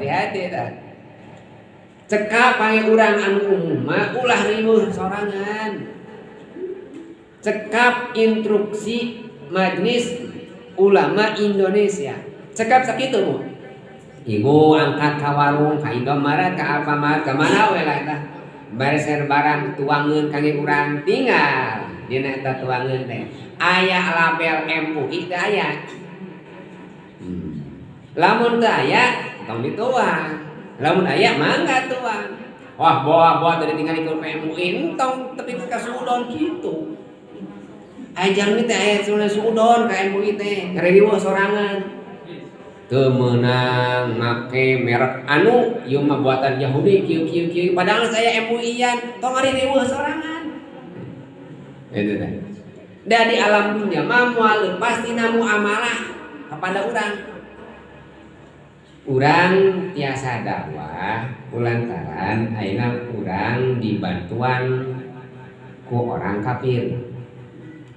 Hati-hati tah. Cekap pange urang anu umum mah ulah riweuh sorangan. Cekap instruksi Majelis Ulama Indonesia. Cekap sakitu mu. Ibu angkat ka warung, ka Indomaret, ka Alfamart, ka mana we lah eta. Bereser barang tuangeun kangge urang tinggal dina eta tuangeun teh. Aya label MUI teh aya. Lamun teu aya tong dituang. Lamun aya mangga tuang. Wah, bawa-bawa tadi tinggal ikut MUI entong tepi ka sudon kitu. Aya jalmi teh aya sudon ka MUI teh, ngariweuh sorangan. Teu meunang make merek anu ieu mah buatan Yahudi kieu kieu kieu padahal saya MUI-an tong ngariweuh sorangan. Itu teh. Da di alam dunia mah moal leupas tina muamalah kepada urang. Urang tiasa dakwah kulantaran ayeuna urang dibantuan ku orang kafir.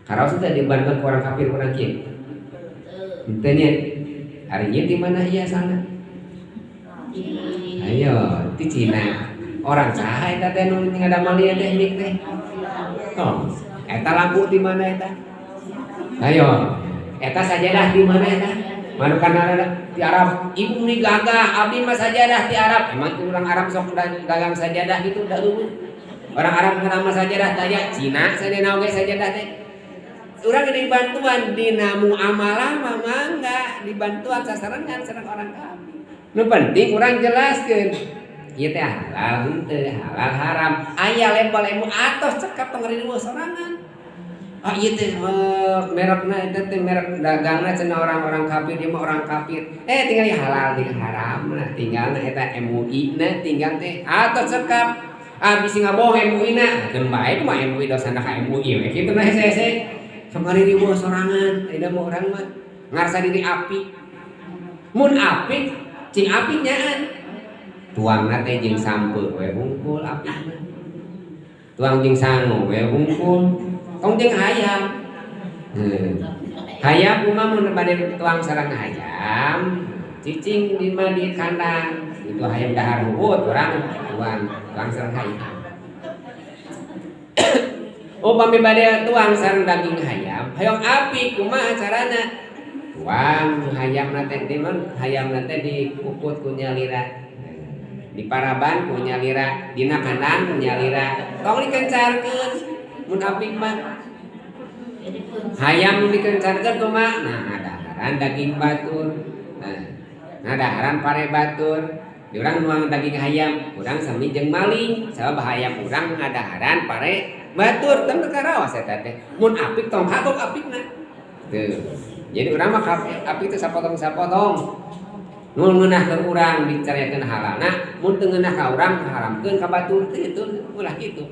Karaos teh dibantuan ku orang kafir urang kieu. Henteu nya. Ari ieu di mana ieu asalna? Ayo, di Cina. Orang saha eta teh nu ngadamel ieu teh mik teh? Oh, eta lampu di mana eta? Ayo, eta sajadah di mana eta? Manukan di Arab, ibu ni gagah, abdi mah sajadah di Arab. Emang orang Arab sok dagang sajadah gitu dah eueuh. Orang Arab ngadamel sajadah tanya Cina saja oge sajadah teh. Urang dibantuan dina muamalah mah mangga dibantuan sasarengan sareng orang kafir. Nu penting urang jelaskeun. Ieu teh halal henteu, halal haram. Aya label MUI atos cekap tong ngariweuh sorangan. Ah ieu teh merekna eta teh merek dagangna cenah orang-orang kafir ieu mah orang kafir. Eh tinggal halal jeung haram nah tinggalna eta MUI na tinggal teh atos cekap. Ah bisi ngabohong MUI na. Keun bae mah MUI dosana ka MUI we kitu mah hese-hese. Sok ngariweuh sorangan ayeuna mah urang mah ngarasa diri apik. Mun apik cing apik nyaan. Tuangna teh jeung sampeu we hungkul apik mah. Tuang jeung sangu we hungkul. Tong jeung hayam. Hayam kumaha mun bade tuang sareng hayam, cicing di mah di kandang. Itu hayam dahar ruhut urang tuang, tuang sareng hayam. Upami bade tuang sareng daging hayam, hayang apik kumaha carana? Tuang hayamna teh di mun hayamna teh dikukut ku nyalira. Di paraban ku nyalira, dina kandang ku nyalira. Tong dikencarkeun mun apik mah. Hayam nu dikencarkeun kumaha? Nah, ngadaharan daging batur. Nah, ngadaharan pare batur. Di urang nuang daging hayam, urang sami jeung maling. Sabab hayam urang ngadaharan pare batur, teu karaos eta teh. Mun apik tong kagok apikna. Tuh. Jadi urang mah apik teh sapotong-sapotong. Nu ngeunah ka urang dicarekeun halalna, mun teu ngeunah ka urang haramkeun ka batur teh itu ulah kitu.